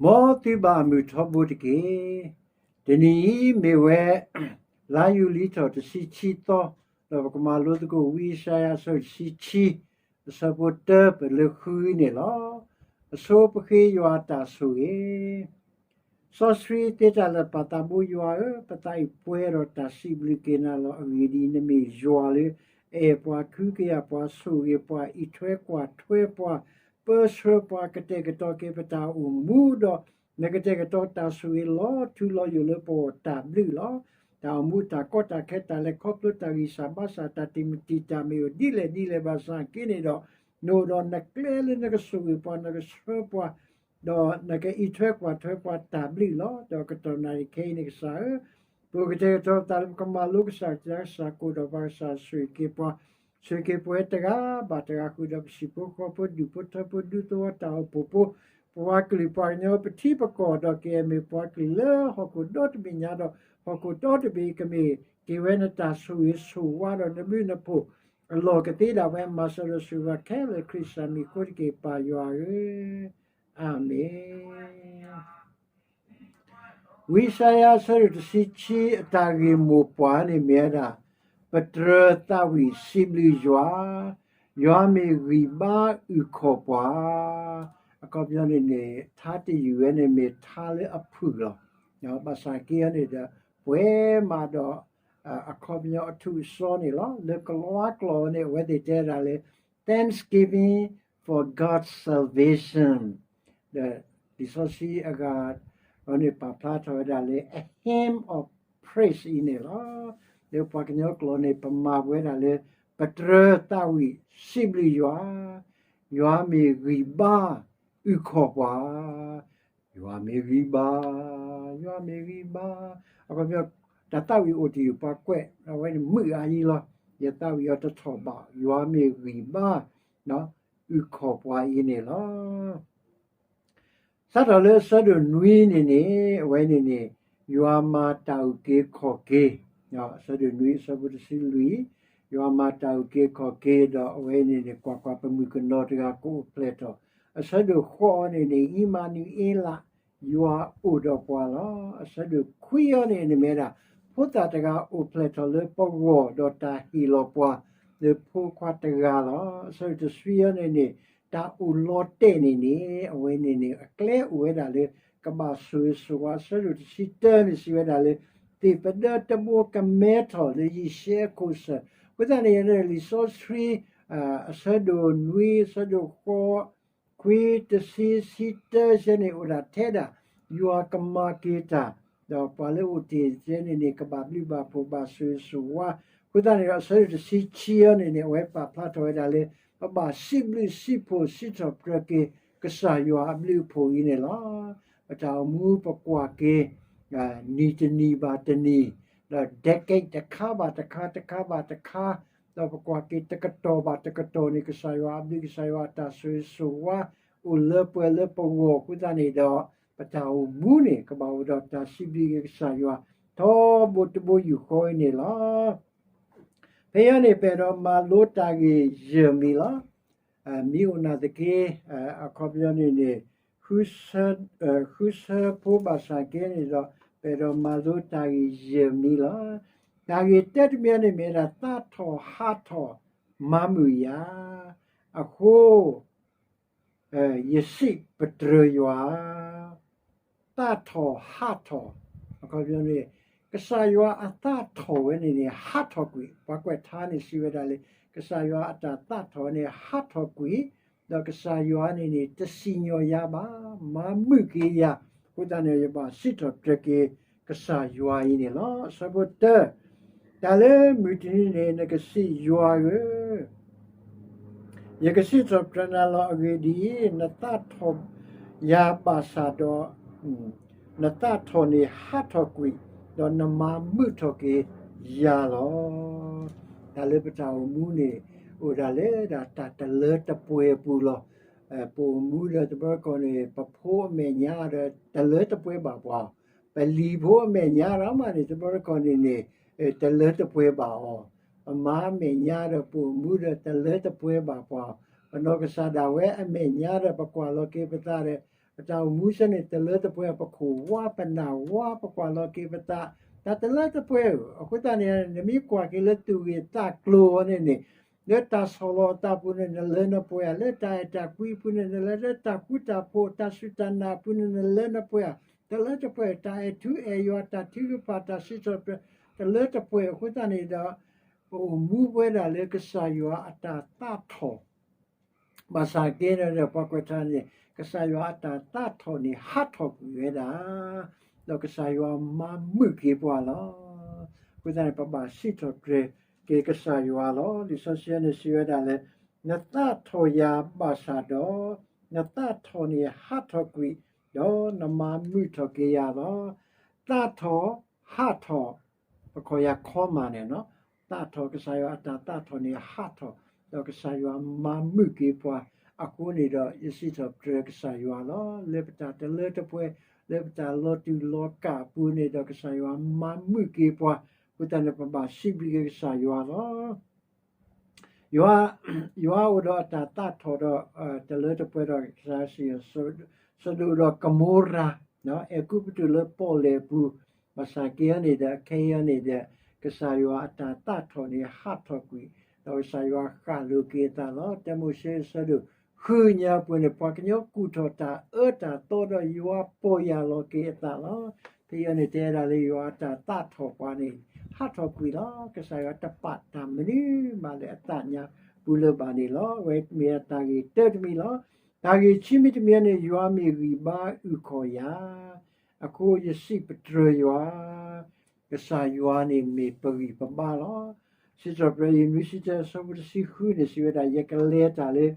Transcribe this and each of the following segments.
မ်သုဘၣ်မုာ်ထီဘိတက့ၢ်. တနံၤအံၤမ့ၢ်ဝဲ လါယူၤလံထီၣ်တဆံခံသီ, ဒီးပကမၤလိသကိးဝံယၡါယၤအဆၢတဆံခံ, အဆၢဖိတၢပလၢဃုန့ၣ်လီၤ. အဆိပဃ့ယွၤအတၢ်ဆိၣ်ဂ့ၤ စီဆှံသ့တၢ်လၢာ်ပာ်သးဘိယွၤဧၢ, ပသးအံၤပှဲၤဒီးတၢ်စံးဘျုးက့ၤနၤလီၤ. အဂ့ၢ်ဒ်အံၤ, နမ့ၢ်ယွၤလၢအအဲၣ်ပှၤ, ကဟုကယာ်ပှၤ, ဆိၣ်ဂ့ၤပှၤ, အံးထွဲကွၢ်ထွဲပှၤ, ပၢဆှၢပှၤ, ကတဲာ်ကတီၤက့ၤပတၢ်အိၣ်မူဒီး နကတဲာ်ကတီၤတၢ်ဆိၣ်ဂ့ၤလီၤထူလီၤယိာ်လၢပဂီၢ်, တၢ်ဘျုးလီၤ. တၢ်အိၣ်မူတၢ်ကီတၢ်ခဲ တၢ်လဲၤခီဖျိတၢ်ဂံၢ်စၢ်ဘါစၢ် တၢ်တံာ်မုၢ်တံာ်တာ်မ့ၢ်အိၣ်ဒ်လဲၣ်ဒ်လဲၣ်ဘၣ်ဆၣ်က့န့ၣ်ဒီး, နအိၣ်ဒီးနကျဲလၢနကဆိၣ်ဂ့ၤပှၤ, နကဆှၢပှၤ, ဒီးနကအံးထွဲကွၢ်ထွဲပှၤတၢ်ဘျုးလီၤ. ဒီးကတီၢ်နၣ်ရံၣ်ခဲအံၤန့ၣ်ကစၢ်ဧၢ, ပကတဲာ်ကတီၤပသးလၢပကမၤလိကစၢ်ကစၢ်ကစၢ်ကိၣ်ဒီးပှၤကစၢ်ဆိၣ်ဂ့ၤက့ၤပှၤ, ဆိၣ်ဂ့ၤက့ၤပဝဲတဂၤဘၣ်တဂၤဃုာ်ဒီး ပဟံၣ်ဖိဃီဖိ ဒူၣ်ဖိထၢဖိ ဒူသဝီတၢ်အိၣ်ဖှိၣ်ဖိ, ပှၤကလုာ်ပှၤကညီ ပထံပကီၢ်ဒီး ကယဲၢ်မ့ၢ်ပှၤကလုာ်လၢဟီၣ်ခိၣ်ဒီတဘ့ၣ်ညါဒီး ဟီၣ်ခိၣ်ဒီတဘ့ၣ် ကမ့ၢ်က့ၤဝဲနတၢ်ဆိၣ်ဂ့ၤဆိၣ်ဝါဒီးနဘျုးနဖှိၣ် အလီၢ်ကသ့ဒၣ်ဝဲ မၤစၢၤဒီးဆိၣ်ဂ့ၤခဲလၢာ် ခရံာ်စၢ်မံၤအဃိတက့ၢ် ပၢ်ယွၤဧၢ, အၤမ့ၣ်. ဝံယၡါယၤအဆၢဒိၣ်တဆံခံ အတၢ်ဂ့ၢ်မိၢ်ပှၢ်န့ၣ်မ့ၢ်ဝဲဒၣ် ပတြၢၤသးဝံၣ်စံးဘျုးယွၤ, ယွၤမ့ၢ်ဂံၢ်ဘါအုၣ်ခီၣ်ပှၤ, အခီပညီန့ၣ်န့ၣ် ထါတယုၢ်ဝဲန့ၣ်မ့ၢ်ထါလၢအဖုၣ်လီၤ. ဘၣ်ဆၣ်က့အီၤန့ၣ်ဒီး ပှဲၤမးဒီး အခီပညီအထူးအစီန့ၣ်လီၤ. လၢကလံးကျိာ်န့ၣ် အဝဲသ့ၣ်တဲဒၣ်လၢ Thanksgiving for God's salvation ဒီး လံာ်စီဆှံအဂၤန့ၣ် ပာ်ဖျါထီၣ်ဝဲဒၣ်လၢ a hymn of praise အံၤန့ၣ်လီၤ. လၢပှၤကညီကျိာ်န့ၣ် ပမၤဝဲဒၣ်လၢ ပတြၢၤသးဝံၣ်စံးဘျုးယွၤ, ယွၤမ့ၢ်ဂံၢ်ဘါအုၣ်ခီၣ်ပှၤ, ယွၤမ့ၢ်ဂံၢ်ဘါ, ယွၤမ့ၢ်ဂံၢ်ဘါ, အခီပညီ တၢ်သးဝံၣ်အိၣ်တယုၢ် ပှၤကွဲးအဝဲန့ၣ်မုာ်အါယံလီၤ. ယသးဝံၣ်အီၤတထီၣ်ဘၣ်, ယွၤမ့ၢ်ဂံၢ်ဘါ အုၣ်ခီၣ်ပှၤအံၤန့ၣ်လီၤ. စးထီၣ်လၢအဆၢဒိၣ်နွံန့ၣ်န့ၣ် အဝဲန့ၣ်န့ၣ် ယွၤမၤတၢ်အုၣ်က့ၤခီၣ်က့ၤ, အဆၢဒိၣ်နွံ အဆၢဖိတဆံလွံၢ်, ယွၤမၤတၢ်အုၣ်က့ၤခီၣ်က့ၤ ဒီးအဝဲန့ၣ်န့ၣ် ကွၢ်ကွၢ်, ပမုၣ်ကနီၤတဂၤကအိၣ်ဖျဲၣ်ထီၣ်, အဆၢဒိၣ်ဃိးန့ၣ်န့ၣ် အံၤမၤနူၤအ့လး ယွၤအိၣ်ဒီးပှၤလီၤ. အဆၢဒိၣ်ခွံအံၤန့ၣ်န့ၣ်မ့ၢ်ဝဲဒၣ် ဖိသၣ်တဂၤအိၣ်ဖျဲၣ်ထီၣ်လၢပဂီၢ် ဒီးတၢ်ဟ့ၣ်လီၤပှၤလၢဖိခွါတဂၤလီၤ. အဆၢဒိၣ်တဆံအံၤန့ၣ်န့ၣ် တၢ်အိၣ်လီၤတဲာ်န့ၣ်န့ၣ် အဝဲန့ၣ်န့ၣ် အကျဲအိၣ်ဝဲဒၣ်လၢ ကဘၣ်ဆိၣ်ဂ့ၤဆိၣ်ဝါ, အဆၢဒိၣ်တဆံတၢန့ၣ်စံးဝဲဒၣ်လၢ သ့ၣ်ပဒၢတဘိကမဲထီၣ်လၢယံၤရှဲအခိၣ်စၢၢ်, အဃိသတးန့ၣ် လံာ်စီဆှံ အဆၢဒိၣ်နွံ, အဆၢဒိၣ်ဃိး, ခွံ, တဆံ, ဆံတၢစဲန့ၣ် အိၣ်ဒၣ်ထဲဒၣ် ယွၤကမၤက့ၤတၢ်, ဒီးပှၤလၢအိၣ်တ့ၢ်စဲန့ၣ်န့ၣ် ကဘၣ်ဘျုးဘၣ်ဖှိၣ်ဘၣ်ဆိၣ်ဂ့ၤဆိၣ်ဝါ, အဃိသတးန့ၣ်ဒီး အဆၢဒိၣ်တဆံခံအံၤန့ၣ်န့ၣ် အဝဲပာ်ဖျါထီၣ်ဝဲဒၣ်လၢ ပဘၣ်စံးဘျုးစံးဖှိၣ်စံးထီၣ်ပတြၢၤက့ၤ ကစၢ်ယွၤအဘျုးအဖှိၣ်အံၤန့ၣ်လီၤ. ပတၢ်အိၣ်မူပကွၢ်က့ၤ နံၣ်တနံၣ်ဘၣ်တနံၣ်, ဒီး decade တခါဘၣ်တခါ တခါဘၣ်တခါ, ဒီးပကွၢ်က့ၤတကတီၢ်ဘၣ်တကတီၢ်န့ၣ် ကစၢ်ယွၤအဘျုး ကစၢ်ယွၤအတၢ်ဆိၣ်ဂ့ၤဆိၣ်ဝါ အိၣ်လၢပှဲၤလၢပဂီၢ်အဃိသတးန့ၣ်ဒီး ပတၢ်အိၣ်မူန့ၣ် ကဘၣ်အိၣ်ဒီးတၢ်စံးဘျုးက့ၤကစၢ်ယွၤ ထီဘိတဘိယူၢ်ဃီအံၤန့ၣ်လီၤ. ဖဲအံၤန့ၣ် ပအဲၣ်ဒိးမၤလိတၢ်ဂ့ၢ်ယဲၢ်မံၤလီၤ. မ့ၢ်အိၣ်နာ်သက့ အခီပညီန့ၣ်န့ၣ် ဃုဆၢဖိဘၣ်ဆၣ်က့န့ၣ်ဒီး ပအဲၣ်ဒိးမၤလိတၢ်ဂ့ၢ်ယဲၢ်မံၤလီၤ. တၢ်ဂ့ၢ်တၢတမံၤန့ၣ်မ့ၢ်ဝဲဒၣ် သးထီၣ်ဟးထီၣ်မၤမုာ်ယၤ, အဃိ ယစံးပတြၢၤယွၤ သးထီၣ်ဟးထီၣ်, အခီပညီန့ၣ် ကစၢ်ယွၤအသးထီၣ်ဝဲန့ၣ်န့ၣ် ဟးထီၣ်ကွံာ်, ပှၤကွဲးထါန့ၣ်စံးဝဲဒၣ်လၢ ကစၢ်ယွၤအတၢ်သးထီၣ်ဝဲန့ၣ် ဟးထီၣ်ကွံာ်, ဒီးကစၢ်ယွၤန့ၣ်န့ၣ် တစံၣ်ညီၣ်ယၤဘၣ်, မၤမုာ်က့ၤယၤ, အဃိသတးန့ၣ် ယဘᣣ်စံးထီၣ်ပတြၢၤက့ၤ ကစၢ်ယွၤအံၤန့ၣ်လီၤ. အဆၢဖိတၢ, တၢ်လၢမုၢ်တနံၤန့ၣ် နကစံးယွၤဧၢ ယကစံးထီၣ်ပတြၢၤနၤလီၤ. အဂ့ၢ်ဒ်အံၤ, နသးထီၣ်ယၤဘၣ်ဆၣ်ဒီး နသးထီၣ်န့ၣ်ဟးထီၣ်ကွံာ်, ဒီးနမၤမုာ်ထီၣ်က့ၤယၤလီၤ. တၢ်လၢပတၢ်အိၣ်မူန့ၣ် အိၣ်ဒၣ်လၢဒၣ်တၢ်တလၢတပှဲၤအပူၤလီၤ. ပအိၣ်မူဒီးတဘျီတခီၣ်န့ၣ် ပဖိအမဲာ်ညါဒီးတလၢတပှဲၤဘၣ်ပှၤ, ပလံၤဖိအမဲာ်ညါဒီးမးန့ၣ် တဘျီတခီၣ်န့ၣ်န့ၣ် တလၢတပှဲၤဘၣ်အီၤ, ပမါအမဲာ်ညါဒီးပအိၣ်မူဒီးတလၢတပှဲၤဘၣ်ပှၤ, ပနီၢ်ကစၢ်ဒၣ်ဝဲအမဲာ်ညါဒီးပကွၢ်လီၤက့ၤပသးဒီး တၢ်အိၣ်မူဆၢန့ၣ် တလၢတပှဲၤ ပခိၣ်ဝါ ပနၢ်ဝါ ပကွၢ်လီၤက့ၤပသး တၢ်တလၢတပှဲၤဧၢ. အဃိသတးန့ၣ် နမ့ၢ်ကွၢ်က့ၤလၢသူၣ်ဂ့ၢ်သးကျိၤအီၤန့ၣ်န့ၣ် လၢတၢ်ဆီၣ်လီၤအသးပူၤန့ၣ် နလၢနပှဲၤဧါ, လၢတၢ်အဲၣ်တၢ်ကွံအပူၤန့ၣ် နလၢ လၢတၢ်ဃူတၢ်ဖိး တၢ်စူၢ်တၢ်နာ်အပူၤန့ၣ် နလၢနပှဲၤဧါ, တလၢတပှဲၤ တၢ်အဲၣ်ထူအဲၣ်ယွၤ တၢ်ထုကဖၣ် တၢ်စံးထီၣ်ပတြၢၤ တလၢတပှဲၤအဃိသတးန့ၣ်ဒီး ပအိၣ်မူပဝဲဒၣ်လၢကစၢ်ယွၤအတၢ်သးထီၣ် ဘၣ်ဆၣ်က့န့ၣ်ဒီး ပှၤကွဲးထါန့ၣ် ကစၢ်ယွၤအတၢ်သးထီၣ်န့ၣ် ဟးထီၣ်ကွံာ်ဝဲဒၣ်, ဒီးကစၢ်ယွၤမၤမုာ်က့ၤပှၤလီၤ. အဃိသတးန့ၣ် ပဘၣ်စံးထီၣ်ပတြၢၤက့ၤကစၢ်ယွၤလီၤ. လံာ်စီဆှံန့ၣ်စံးဝဲဒၣ်လၢ နသးထီၣ်ယၤဘၣ်ဆၣ်ဒီး နသးထီၣ်န့ၣ်ဟးထီၣ်ကွံာ်, ဒီးနမၤမုာ်ထီၣ်က့ၤယၤလီၤ. သးထီၣ်, ဟးထီၣ်, ပခိၣ်ယၤခီမးန့ၣ်, သးထီၣ် ကစၢ်ယွၤအတၢ်သးထီၣ်န့ၣ် ဟးထီၣ်, ဒီးကစၢ်ယွၤမၤမုာ်က့ၤပှၤအဃိန့ၣ်ဒီး ယစံးထီၣ်ပတြၢၤကစၢ်ယွၤလီၤ. လၢပတၢ်တလၢတပှဲၤ လၢပတၢ်လီၤတူာ်လီၤကာ်အပူၤန့ၣ်ဒီး ကစၢ်ယွၤမၤမုာ်က့ၤပှၤ, အဃိသတးန့ၣ် ပဘၣ်စံးဘျုးက့ၤကစၢ်ယွၤလီၤ. ယွၤ, ယွၤအိၣ်ဒီးအတၢ်သးထီၣ်ဒီး တလၢတပှဲၤဒီး ကစၢ်စံး စဒိၣ်ဒီးကမိရၤ, အဲၤကူပတူးလၢပီၣ်လဲၣ်အပူၤ, ဘၣ်ဆၣ်က့အံၤန့ၣ်ဒီး ခဲအံၤန့ၣ်ဒီး ကစၢ်ယွၤအတၢ်သးထီၣ်န့ၣ်ဟးထီၣ်ကွံာ်, ဒီးကစၢ်ယွၤဃၣ်လိၤက့ၤအသးလီၤ. တၢမိၤၡ့အဆၢဒိၣ်ဃုညါပူၤန့ၣ် ပှၤကညီကူၣ်ထီၣ်တၢ်အၢတၢ်သီဒီး ယွၤပီၢ်ယၢ်လီၤက့ၤအသးလီၤ. ဖဲအံၤန့ၣ်တဲဒၣ်လၢယွၤအတၢ်သးထီၣ်ပှၤန့ၣ် ဟးထီၣ်ကွံာ်လီၤ. ကစၢ်ယွၤတပာ်တၢ်မနုၤမးလၢအသးညါပူၤလၢၤဘၣ်န့ၣ်လီၤ. အဝဲမ့ၢ်တၢ်ဂ့ၢ်တၢတမံၤလီၤ. တၢ်ဂ့ၢ်ခံမံၤတမံၤန့ၣ် ယွၤမ့ၢ်ဂံၢ်ဘါအုၣ်ခီၣ်ယၤ, အဃိယစံးပတြၢၤယွၤ, ကစၢ်ယွၤန့ၣ်မ့ၢ်ပဂံၢ်ပဘါလီၤ. စံးထီၣ်ပတြၢၤ ယနွံဆံတၢ အဆၢဖိတဆံဃုန့ၣ် စံးဝဲဒၣ် ယကလဲၤတၢ်လၢ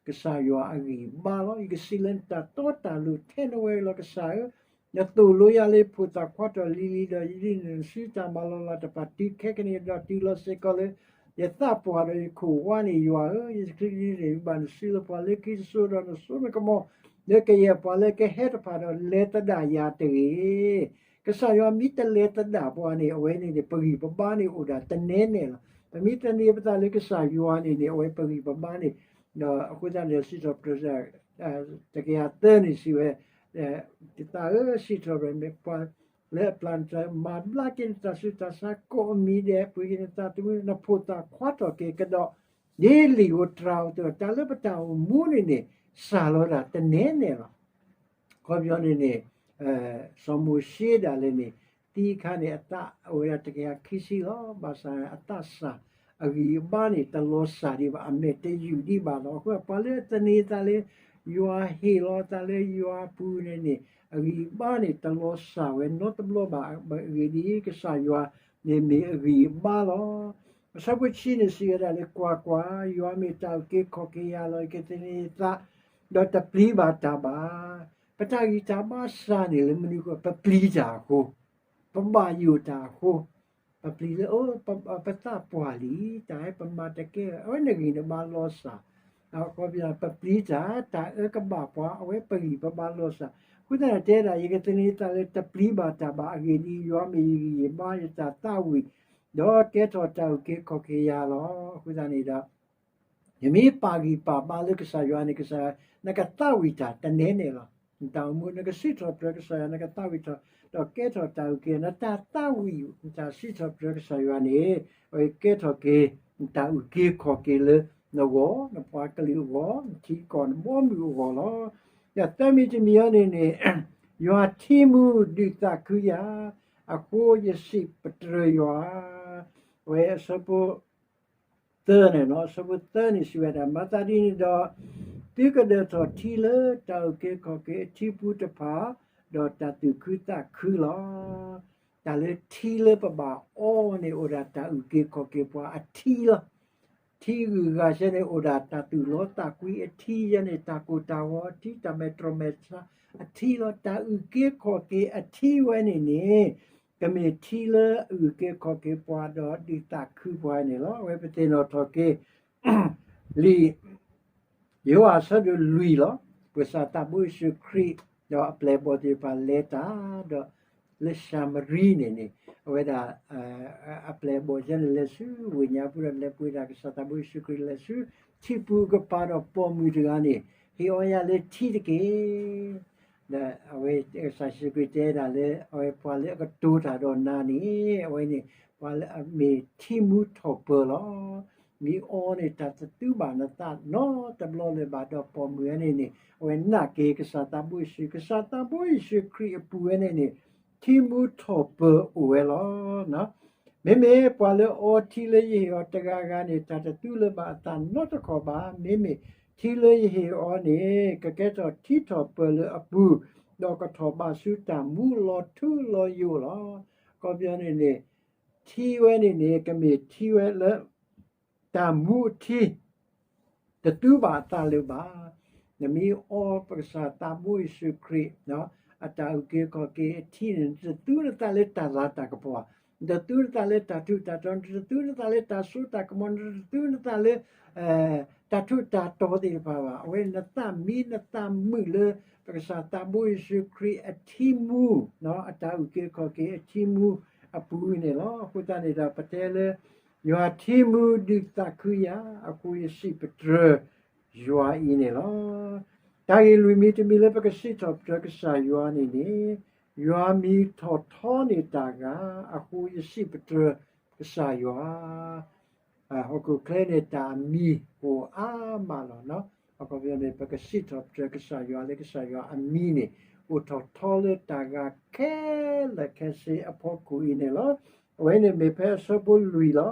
ကစၢ်ယွၤအဂံၢ်အဘါလီၤ. ယကစံးလၢနတၢ်တီတၢ်လိၤထဲနဝဲလီၤ ကစၢ်ဧၢ, နသိၣ်လိယၤလၢဖိသၣ်ခွါထီၣ်လံၤလံၤဒီး ယဒ်န့ၣ်နစုတၢ်မၤလီၤလးတဖၣ်တုၤခဲကနံၣ်အံၤဒီး တုၤလီၤစ့ၢ်ကီးလၢ ယသးပှၢ်ဒီးယခိၣ်ဝါန့ၣ် ယွၤဧၢ, ယတချုးဒ်န့ၣ် ယဘၣ်နစုလၢပှၤလၢခံတစိၤဒီး နစိနကမီၤလၢကယဲၢ်ပှၤလၢကဟဲတဖၣ်ဒီး လဲၤသဒၣ်ယၤတဂ့ၤ. ကစၢ်ယွၤမ့ၢ်တလဲၤသဒၣ်ပှၤန့ၣ် အဝဲန့ၣ်န့ၣ် ပဂံၢ်ပဘါန့ၣ်အိၣ်ဒၣ်တနဲနဲလီၤ. ပမ့ၢ်သန့ၤပသးလၢကစၢ်ယွၤန့ၣ်န့ၣ် အဝဲပဂံၢ်ပဘါန့ၣ် ဒီးအဃိသတးန့ၣ် စံးထီၣ်ပတြၢၤ တကယၤသၢန့ၣ်စံးဝဲ, ယသးဧၢ စံးထီၣ်ပတြၢၤ မ့ၢ်ပှၤလၢအပျၢ်နတၢ် မၤဘျါက့ၤနတၢ်ဆူးတၢ်ဆါကိးမံၤဒဲး ပှ့ၤက့ၤနသးသမူ နဖိသၣ်ခွါထီၣ်က့ၤကဒီး ဒ်လံာ်ဧိၤတြၤဧိၤအသိး တၢ်လၢပတၢ်အိၣ်မူန့ၣ်န့ၣ် စှၤလီၤဒၣ်တနဲနဲလီၤ. အခီပညီန့ၣ်န့ၣ် စီၤမိၤၡ့ဒၣ်လဲာ်န့ၣ် သံအခါန့ၣ် အသးအိၣ်ဝဲဒၣ်တကယၤခံဆံလီၤ. ဘၣ်ဆၣ်အသးစှၤ အဂံၢ်အဘါန့ၣ် တလီၤစှၤဒံးဘၣ် အမဲာ်တယုၢ်ဒံးဘၣ်လီၤ. အဃိပှၤလၢအသန့ၤအသးလၢ ယွၤဟ့ၣ်လီၤအသးလၢယွၤအပူၤန့ၣ်န့ၣ် အဂံၢ်အဘါန့ၣ် တလီၤစှၤဝဲနီတဘျီဘၣ်. အဂ့ၢ်ဒ်အံၤ ကစၢ်ယွၤန့ၣ်မ့ၢ်အဂံၢ်အဘါလီၤ. အဆၢဖိတဆံန့ၣ်စံးဝဲဒၣ်လၢ ကွၢ်ကွၢ်, ယွၤမ့ၢ်တၢ်အုၣ်က့ၤခီၣ်က့ၤယၤလီၤ. ယကသန့ၤအသး ဒီးတပျံၤဘၣ်တၢ်ဘၣ်. ပတၢ်ဂံၢ်တၢ်ဘါစှၤန့ၣ်လၢမနုၤအဃိ ပပျံၤတၢ်အဃိ ပဘၣ်ယိၣ်တၢ်အဃိ ပပျံၤလၢ ပသးပှၢ်လံ တၢ်အံၤပမၤတကဲ အဝဲန့ၣ်ဂံၢ်န့ၣ်ဘါလီၤစှၤ, ပပျံၤတၢ် တၢ်အၢကဘၣ်ပှၤ အဝဲပဂံၢ်ပဘါလီၤစှၤ. အဃိသတးန့ၣ် တဲဒၣ် ယကသန့ၤအသးလၢတပျံၤဘၣ်တၢ်ဘၣ်. အဂ့ၢ်ဒ်အံၤ ယွၤမ့ၢ်ယဂံၢ်ယဘါ ယတၢ်သးဝံၣ် ဒီးကဲထီၣ်တၢ်အုၣ်က့ၤခီၣ်က့ၤယၤလီၤ. အဃိသတးန့ၣ်ဒီး နမ့ၢ်ပာ်ဂံၢ်ပာ်ဘါလၢကစၢ်ယွၤန့ၣ် ကစၢ်ယွၤ နကသးဝံၣ်တၢ်တနဲနဲလီၤ. နတၢ်အိၣ်မူ နကစံးထီၣ်ပတြၢၤကစၢ်ယွၤ နကသးဝံၣ်ထီၣ် ဒီးကဲထီၣ်တၢ်အုၣ်က့ၤ နတၢ်သးဝံၣ် နတၢ်စံးထီၣ်ပတြၢၤကစၢ်ယွၤန့ၣ် အဝဲကဲထီၣ်က့ၤ နတၢ်အုၣ်က့ၤခီၣ်က့ၤလၢနဂီၢ် နပှၤကလုာ်အဂီၢ် နထံကီၢ်နဘီမုၢ်အဂီၢ်လီၤ. ဒီးသၢမံၤတမံၤအံၤန့ၣ်န့ၣ် ယွၤထံမူဒုးသးခုယၤ အဃိယစံးပတြၢၤယွၤ အဝဲအဆၢဖိ သၢန့ၣ်လီၤ. အဆၢဖိသၢန့ၣ်စံးဝဲဒၣ် မၤသးဒ်န့ၣ်ဒီး သုကဒၢးထီၣ်ထံလၢတၢ်အုၣ်က့ၤခီၣ်က့ၤအထံပူၤတဖၣ် ဒီးတၢ်သူၣ်ခုသးခုလီၤ. တၢ်လၢထံလၢပဘၣ်အီန့ၣ် အိၣ်ဒၣ်တၢ်အုၣ်က့ၤခီၣ်က့ၤပှၤအထံလီၤ. ထံဂုၤဂၤဆဲန့ၣ် အိၣ်ဒၣ်တၢ်သူၣ်လီသးကွံအထံ ယဲန့ၣ် တၢ်ကိၢ်တၢ်ဂီၤအထံ တၢ်မဲာ်တြီမဲာ်ဆှးအထံလီၤ. တၢ်အုၣ်က့ၤခီၣ်က့ၤအထံဝဲန့ၣ်န့ၣ် ကမ့ၢ်ထံလၢအအုၣ်က့ၤခီၣ်က့ၤပှၤဒီးဒုးသးခုပှၤန့ၣ်လီၤ. အဝဲပသ့ၣ်နီၣ်ထီၣ်က့ၤ လံာ်ယိၤဟၣ်အဆၢဒိၣ်လွံၢ်လီၤ. ပကစၢ်သးဘိယ့ၣ်ၡူးခရံာ် ဒီးအပျဲၢ်အဘီၣ်သ့ၣ်တဖၣ်လဲၤတၢ် ဒီးလၢၡၤမရံန့ၣ်န့ၣ် အဝဲဒၣ် အပျဲၢ်အဘီၣ်ယဲန့ၣ် လဲၤဆူဝ့ၢ်ညါပူၤဒီး လဲၤပှ့ၤဒၣ်ကစၢ်သးဘိယ့ၣ်ၡူးခရံာ် လဲၤဆူထံပူၤကပၤဒီးပိာ်မုၣ်တဂၤန့ၣ် ဟ့ၣ်အီယၤလၢထံတက့ၢ်. ဒီးအဝဲကစၢ်ယ့ၣ်ၡူးခရံာ်တဲဒၣ်လၢ အဝဲပှၤလၢအကတိၤတၢ်ဒီးနၤန့ၣ် အဝဲန့ၣ် ပှၤလၢအမ့ၢ်ထံမူထီၣ်ပၢၤလီၤ. မ့ၢ်အီန့ၣ် တၢ်တသူဘၣ်နသးနီတဘျီလၢၤဘၣ် ဒီးပိာ်မုၣ်ဝဲန့ၣ်န့ၣ် အဝဲနာ်က့ၤကစၢ်သးဘိယ့ၣ်ၡူး, ကစၢ်သးဘိယ့ၣ်ၡူးခရံာ်အပူၤဝဲန့ၣ်န့ၣ် ထံမူထီၣ်ပၢၤအိၣ်ဝဲလီၤ. မ့မ့ၢ်ပှၤလၢအီထံလၢယဟ့ၣ်အီၤတဂၤဂၤန့ၣ် တၢ်တသူလၢၤဘၣ်အသးနီတခီၣ်ဘၣ်. မ့မ့ၢ်ထံလၢယဟ့ၣ်အီၤန့ၣ် ကကဲထီၣ်ထံထီၣ်ပၢၤလၢအပူၤ, ဒီးကထီၣ်ဘးဆူတၢ်မူလီၤထူလီၤယိာ်လီၤ. အခီပညီန့ၣ်န့ၣ် ထံဝဲန့ၣ်န့ၣ် ကမ့ၢ်ထံဝဲလၢ တၢ်မူအထံ တသူဘၣ်အသးလၢၤဘၣ်. နမ့ၢ်အီပကစၢ်သးဘိယ့ၣ်ၡူးခရံာ် အတၢ်အုၣ်က့ၤခီၣ်က့ၤအထံန့ၣ် နတသူနသးလၢတၢ်လၤတၢ်ကပီၤ, နတသူနသးလၢတၢ်ထူးတၢ်တီၤ, နတသူနသးလၢတၢ်စိတၢ်ကမီၤ, နတသူနသးလၢ တၢ်ထူးတၢ်တီၤသ့ၣ်တဖၣ်ဘၣ်. အဝဲနသးမံနသးမုာ်လၢ ပကစၢ်သးဘိယ့ၣ်ၡူးခရံာ်အထံမူ အတၢ်အုၣ်က့ၤခီၣ်က့ၤအထံမူအပူၤန့ၣ်လီၤ. အဃိသတးန့ၣ်ဒီး ပတဲလၢ ယွၤထံမူဒုးသးခုယၤ, အဃိယစံးပတြၢၤယွၤအံၤန့ၣ်လီၤ. တၢ်ဂ့ၢ်လွံၢ်မံၤတမံၤလၢပကစံးထီၣ်ပတြၢၤကစၢ်ယွၤန့ၣ်န့ၣ် ယွၤမံၤထီၣ်ထီန့ၢ်တၢ်ဂၤ, အဃိယစံးပတြၢၤကစၢ်ယွၤ ဟီၣ်ခိၣ်ချၢန့ၣ် တၢ်အမံၤအိၣ်အါမးလီၤ. အခီပညီန့ၣ် ပကစံးထီၣ်ပတြၢၤကစၢ်ယွၤလၢကစၢ်ယွၤအမံၤန့ၣ် အိၣ်ထီၣ်ထီလၢတၢ်ဂၤခဲလၢာ်ခဲဆ့အဖီခိၣ်အံၤန့ၣ်လီၤ. အဝဲန့ၣ်မ့ၢ်ဖဲအဆၢဖိလွံၢ်လီၤ.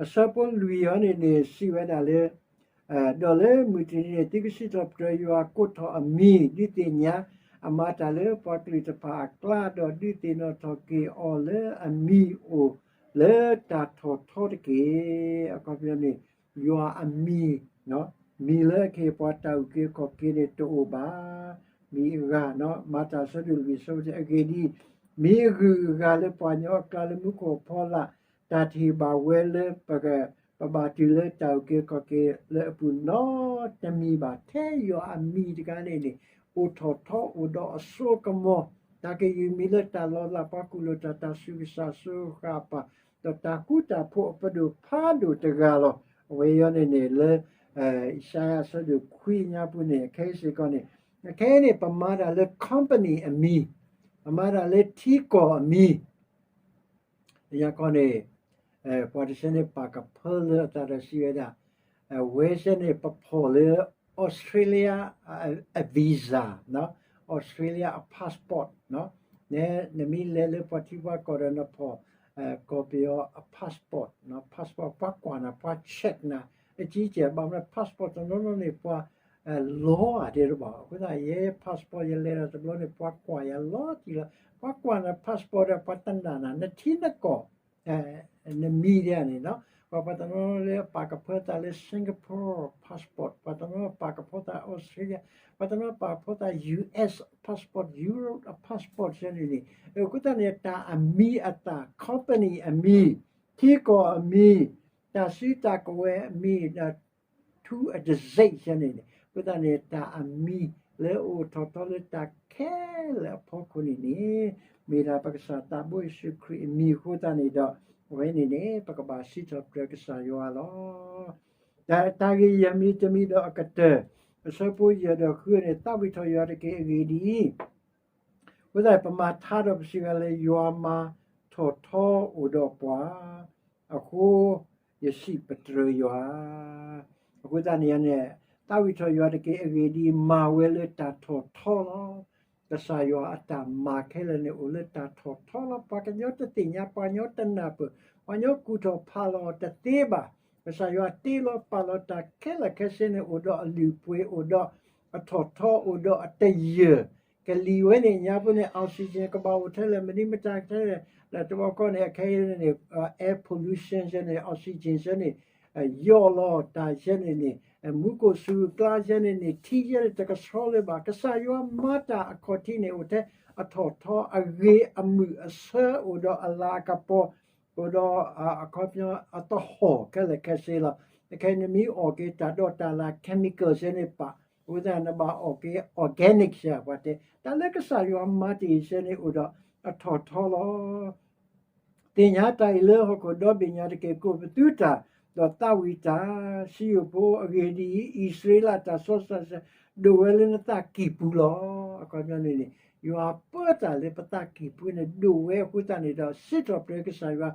အဆၢဖိလွံၢ်အံၤန့ၣ်န့ၣ် စံးဝဲဒၣ်လၢ ဒီးလၢမုၢ်တနံၤန့ၣ် သုကစံးထီၣ်ပတြၢၤယွၤကိးထီၣ်အမံၤ ဒုးသ့ၣ်ညါ အမၤတၢ်လၢပှၤကလုာ်တဖၣ်အကျါ ဒီးဒုးသ့ၣ်နီၣ်ထီၣ်က့ၤအီၤလၢအမံၤအိၣ်လၢတၢ်ထီၣ်ထီတက့ၢ်. အခီပညီန့ၣ် ယွၤအမံၤ မံၤလၢကဟ့ၣ်ပှၤတၢ်အုၣ်က့ၤခီၣ်က့ၤန့ၣ်တအိၣ်ဘၣ်. မံၤအဂၤ မၤတၢ်အဆၢဒိၣ်လွံၢ်အဆၢဖိတဆံ အဂ့ၢ်ဒ်အံၤ, မံၤအဂုၤအဂၤလၢပှၤကညီအကျါလၢမူခိၣ်အဖီလာ် တၢ်တဟ့ၣ်ဘၣ်ဝဲလၢ ပဘၣ်တုၤလၢတၢ်အုၣ်က့ၤခီၣ်က့ၤလၢအပူၤနီတမံၤဘၣ်. ထဲယွၤအမံၤတခါန့ၣ်န့ၣ် အိၣ်ထီၣ်ထီအိၣ်ဒီးအစိအကမီၤ, တၢ်ကယုၢ်မံၤလၢတၢ်လီၤလး ပှၤကူၣ်လိာ်တၢ်တၢ်ဆူးကစၢ်စိဃၣ်ပၤ ဒီးတၢ်ဃူတၢ်ဖိးအပဒိၣ်ဖးဒိၣ်တဂၤလီၤ. အဝဲအံၤန့ၣ်န့ၣ်လၢ အံၣ်စါယၤအဆၢဒိၣ်ခွံအညါပူၤန့ၣ် အခဲအံၤစ့ၢ်ကီးန့ၣ် အခဲအံၤန့ၣ် ပမၤတၢ်လၢ company အမံၤ, ပမၤတၢ်လၢထံကီၢ်အမံၤ အညါခီန့ၣ် ပှၤတဆၢန့ၣ်ပာ်ကဖၢလၢအသးဒီးစံးဝဲဒၣ် ဝဲဆၢန့ၣ် ပဖီၣ်လၢ Australia အ visa, Australia အ passport, နမ့ၢ်လဲၤလၢပှၤထံပှၤကီၢ်ဒီးနဖီၣ် ကီၢ်ပယီၤအ passport, passport ပှၤကွၢ်နၤ ပှၤ check နၤ အကံကဲးဘၣ်မနုၤ passport တနီၤနီၤန့ၣ် ပှၤ လီၤဂာ်ဒဲးတဘၣ်. အဃိသတး ယဲ passport ယလဲၤဒီးတဘျီန့ၣ် ပှၤကွၢ်ယၤလီၤတံၢ်လီၤ. ပှၤကွၢ်နၤ passport ဒီးပှၤတနာ်နၤ နထံနကီၢ် နမံၤဒဲးန့ၣ်လီၤ. ပှၤတနီၤလၢအပာ်ကဖၢသးလၢ Singapore passport, ပှၤတနီၤပာ်ကဖၢသး Australia, ပှၤတနီၤပာ်ကဖၢသး U S passport, Europe အ passport ဆၢန့ၣ်န့ၣ် အဃိသတးန့ၣ် တၢ်အမံၤအသး company အမံၤ, ထံကီၢ်အမံၤ, တၢ်စုတၢ်ကဝဲၤအမံၤ, ဒီး ထူအတစဲးဆၢန့ၣ်န့ၣ် အဃိသတးန့ၣ် တၢ်အမံၤလၢအအိၣ်ထီၣ်ထီလၢတၢ်ခဲလၢာ်အဖီခိၣ်န့ၣ်န့ၣ် မ့ၢ်ဒၣ်ပကစၢ်သးဘိယ့ၣ်ၡူးခရံာ်အမံၤအဃိသတးန့ၣ်ဒီး အဝဲန့ၣ်န့ၣ် ပကဘၣ်စံးထီၣ်ပတြၢၤကစၢ်ယွၤလီၤ. တၢ်ဂ့ၢ်ယဲၢ်မံၤတမံၤဒီးအကတၢၢ် အဆၢဖိယဲၢ်ဒီးဃုန့ၣ် သးဝံၣ်ထီၣ်ယွၤတက့ၢ် အဂ့ၢ်ဒ်အံၤ အဃိသတး ပမၤထါဒီးပစံးဂၤလၢ ယွၤမၤထီၣ်ထီအိၣ်ဒီးပှၤ, အဃိယစံးပတြၢၤယွၤ. အဃိသတးန့ၣ်န့ၣ် သးဝံၣ်ထီၣ်ယွၤတက့ၢ် အဂ့ၢ်ဒ်အံၤ မၤဝဲလၢတၢ်ထီၣ်ထီလီၤ. ကစၢ်ယွၤအတၢ်မၤခဲလၢာ်န့ၣ် အိၣ်လၢတၢ်ထီၣ်ထီလီၤ. ပှၤကညီတသ့ၣ်ညါ, ပှၤကညီတနၢ်ပၢၢ်, ပှၤကညီကူၣ်ထီၣ်ဖးလီၤတသ့ဘၣ်. ကစၢ်ယွၤတ့လီၤပာ်လီၤတၢ်ခဲလၢာ်ခဲဆ့န့ၣ် အိၣ်ဒီးအလုၢ်အပှ့ၤ, အိၣ်ဒီးအထီၣ်ထီ, အိၣ်ဒီးအတယၢၢ် ကလံၤဝဲန့ၣ်ညါပူၤန့ၣ် oxygen ကဘၣ်အိၣ်ထဲလဲၣ်, မနုၤမတၤထဲလဲၣ်, လၢတဘျီဃီန့ၣ် အခဲအံၤန့ၣ် air pollution ဆၢန့ၣ် oxygen ဆၢန့ၣ် ယီၢ်လီၤတၢ်ဆၢန့ၣ်န့ၣ် မူခိၣ်စူၤကျါဆၢန့ၣ်န့ၣ် ထံဆၢန့ၣ် တကဆှီလၢၤဘၣ်. ကစၢ်ယွၤမၤတၢ်အခီၣ်ထံးန့ၣ် အိၣ်ထဲအထီၣ်ထီ အဂ့ၤအမုာ်အဆၢ အိၣ်ဒီးအလၤအကပီၤ အိၣ်ဒီးအခီပညီအသဟီၣ်ခဲလၢာ်ခဲဆ့လီၤ. အခဲအံၤနမ့ၢ်အီၣ်က့ၤတၢ်ဒီးတၢ်လၢ chemical ဆၢန့ၣ်ပာ်, အဃိသတးနဘၣ်အီၣ်က့ၤ organic ဆၢ ပှၤတဲ တၢ်လၢကစၢ်ယွၤမၤတ့ၢ်ဆၢန့ၣ်အိၣ်ဒီးအထီၣ်ထီလီၤ. သ့ၣ်ညါတၢ်အံၤလၢဟီၣ်ခိၣ်ဒီဘ့ၣ်ညါတက့ၢ်. ကိးပသူတၢ် ဒီးသးဝံၣ်တၢ်, စံယိၣ်ဖိ အဂ့ၢ်ဒ်အံၤ, အံၣ်စရ့လးတၢ်စီဆှံ ဒိၣ်ဝဲလၢနသးကံၢ်ပူၤလီၤ. အခီပညီန့ၣ်န့ၣ် ယွၤပၢတၢ်လၢပသးကံၢ်ပူၤန့ၣ် ဒိၣ်ဝဲအဃိသတးန့ၣ်ဒီး စံးထီၣ်ပတြၢၤကစၢ်ယွၤ,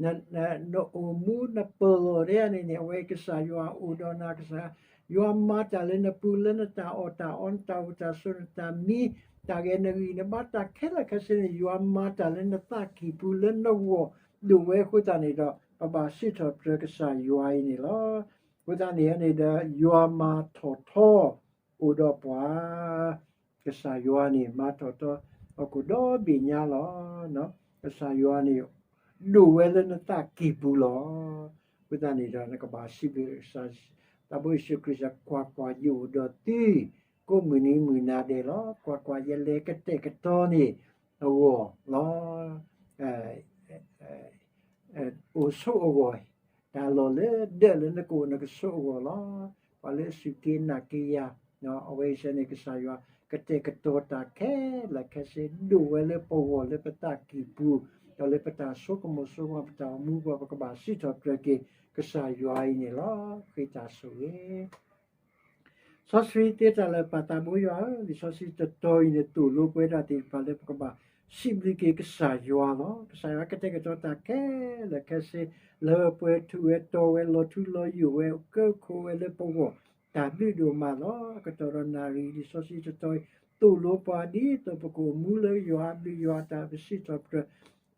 နအိၣ်မူနပၢၢ်လီၤဒဲန့ၣ်န့ၣ် အဝဲကစၢ်ယွၤအိၣ်ဒီးနၤကစၢ်, ယွၤမၤတၢ်လၢနပူၤလၢနတၢ်အီၣ်တၢ်အီ နတၢ်အိၣ်တၢ်ဆိး နတၢ်မံ တၢ်ဂဲၤနဂံၢ်နဘါတၢ်ခဲလၢာ်ခဲဆ့န့ၣ် ယွၤမၤတၢ်လၢနသးကံၢ်ပူၤလၢနဂီၢ်ဒိၣ်ဝဲအဃိသတးန့ၣ်ဒီး ပဘၣ်စံးထီၣ်ပတြၢၤကစၢ်ယွၤအံၤန့ၣ်လီၤ. အဃိသတးန့ၣ်န့ၣ်ဒီး ယွၤမၤထီၣ်ထီ အိၣ်ဒီးပှၤ, ကစၢ်ယွၤန့ၣ် မၤထီၣ်ထီ ဟီၣ်ခိၣ်ဒီဘ့ၣ်ညါလီၤ. ကစၢ်ယွၤန့ၣ် ဒိၣ်ဝဲလၢနသးကံၢ်ပူၤလီၤ. အဃိသတးန့ၣ်ဒီး နကဘၣ်စံးဘျုးကစၢ်, သးဘိယ့ၣ်ၡူးခရံာ်စံး ကွၢ်ကွၢ်, ယအိၣ်ဒီးသု ကိးမုၢ်နံၤမုၢ်နၤဒဲးလီၤ. ကွၢ်ကွၢ်, ယလဲၤကတဲာ်ကတီၤန့ၢ်အဂီၢ်လီၤ. အိၣ်ဆိးအဂီၢ်, တၢ်လီၢ်လၢဒၢးလၢနကအိၣ်နကဆိးအဂီၢ်လီၤ. ပှၤလၢအစူၢ်က့ၤနာ်က့ၤယၤ, အဝဲအံၤစ့ၢ်န့ၣ် ကစၢ်ယွၤကတဲာ်ကတီၤတၢ်ခဲလၢာ်ခဲဆ့ ဒိၣ်ဝဲလၢပဂီၢ်လၢပသးကံၢ်ပူၤ, ဒီးလၢပတၢ်ဆိကမိၣ်ဆိကမး ပတၢ်အိၣ်မူအဂီၢ် ပကဘၣ်စံးထီၣ်ပတြၢၤက့ၤ ကစၢ်ယွၤအံၤန့ၣ်လီၤ. ဃ့တၢ်ဆိၣ်ဂ့ၤ စီဆှံသ့တၢ်လၢာ် ပၢ်သးဘိယွၤဧၢ, လံာ်စီဆှံတတီၤအံၤန့ၣ် သိၣ်လိပှၤဒၣ်သ့ၣ်တဖၣ်လၢပကဘၣ်စံးဘျုးက့ၤကစၢ်ယွၤလီၤ. ကစၢ်ယွၤကတဲာ်ကတီၤတၢ်ခဲလၢာ်ခဲဆ့ လၢပှဲၤထူၣ်ဝဲတီၤဝဲ လီၤထူလီၤယိာ်ဝဲ ကၢခိၣ်ဝဲလၢပဂီၢ် တၢ်ဘျုးဒိၣ်မးလီၤ. ကတီၢ်ဒီးနၣ်ရံၣ် လံာ်စီဆှံတတီၤအံၤ သိၣ်လိပှၤဒ်သိးပကအိၣ်မူလၢယွၤအဘျုးယွၤအတၢ် ပစံးထီၣ်ပတြၢၤ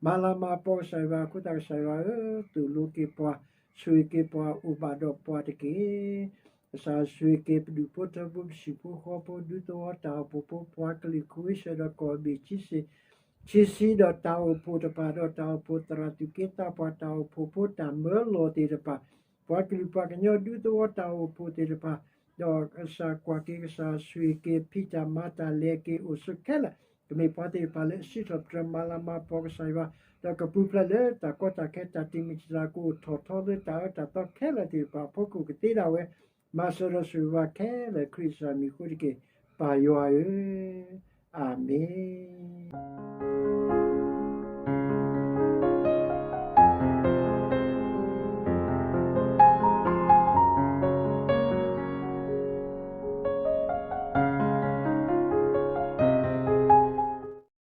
မၤလၤမၤကပီၤကစၢ်ယွၤအဃိသတး ကစၢ်ယွၤဧၢ, သိၣ်လိက့ၤပှၤ, ဆိၣ်ဂ့ၤက့ၤပှၤ အိၣ်ဘၣ်ဒီးပှၤတက့ၢ်. ကစၢ်ဆိၣ်ဂ့ၤက့ၤပဒူၣ်ဖိထၢဖိ ပဟံၣ်ဖိဃီဖိ ဒူသဝီတၢ်အိၣ်ဖှိၣ်ဖိ ပှၤကလုာ်ခိၣ်အ့ၡၢၣ်ဒီးကီၢ်ဘ့ၣ် ဆံဆံဒီးတၢ်အိၣ်ဖှိၣ်တဖၣ် ဒီးတၢ်အိၣ်ဖှိၣ်သရၣ် သူၣ်က့သးပှၢ် တၢ်အိၣ်ဖှိၣ်ဖိတၢ်မၢလီၤသ့ၣ်တဖၣ်, ပှၤကလုာ်ပှၤကညီ ဒူသဝီတၢ်အိၣ်ဖှိၣ်သ့ၣ်တဖၣ်, ဒီးကစၢ်ကွၢ်က့ၤ ကစၢ်ဆိၣ်ဂ့ၤက့ၤ ဖံးတၢ်မၤတၢ်လဲၤက့ၤအိၣ်ဆူၣ်ခဲလၢာ်, ကမ့ၢ်ပှၤသ့ၣ်တဖၣ်လၢအစံးထီၣ်ပတြၢၤ မၤလၤမၤကပီၤကစၢ်ယွၤ, ဒီးကပူၤဖျဲးလၢတၢ်ကီတၢ်ခဲ တၢ်တမံၤတၢ်လၢ ကအိၣ်ထီၣ်ထီလၢတၢ်အၢတၢ်သီခဲလၢာ်သ့ၣ်တဖၣ်အဖီခိၣ် ကသ့ဒၣ်ဝဲ, မၤစၢၤဒီးဆိၣ်ဂ့ၤဘၣ်ခဲလၢာ် ခရံာ်ကစၢ်မံၤအဃိတက့ၢ်, ပၢ်ယွၤဧၢ, အၤမ့ၣ်.